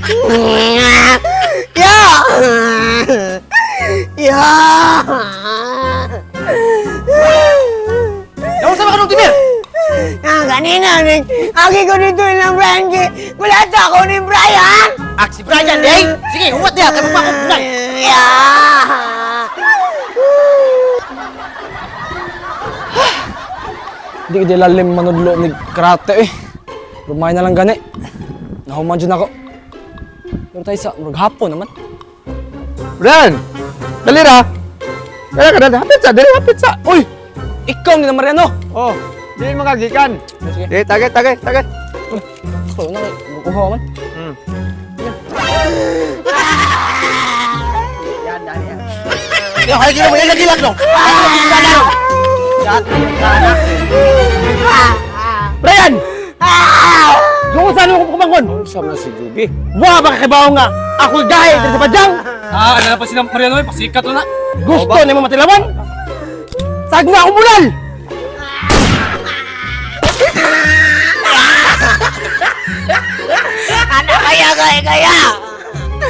Ya! Ya! Naunsa ba kanong Timir? Ah, kanina, Nick. Aki ko dito ilang Brian kay. Wala ta ako ni Brian! Ah, si Brian, eh! Sige, huwat niya! Kaya pa ako kunay! Ya! Hindi ko di lalim manudlo ni karate eh. Rumay na lang gani. Nahuman dyan ako. Pero tayo sa murag hapon naman. Brian! Dali ra! Kaya ka na, hapit sa, dali hapit sa! Uy! Ikaw ni na Mariano! Oh, dili makagikan. Sige. Eh, tagay, tagay, tagay. Ako na kuha man. Yo, kaya gila mo, yan nagilak no! Brian! Yung saan mo kumangon? Sama na si Juby. Wa ba kakibaw nga? Ako gahe diri sa padjang! Ah, ano na pa sila Mariano eh. Pasikat na. Gusto nimo matilawan? Sagna akong bulal! Anak kaya, kaya, kaya!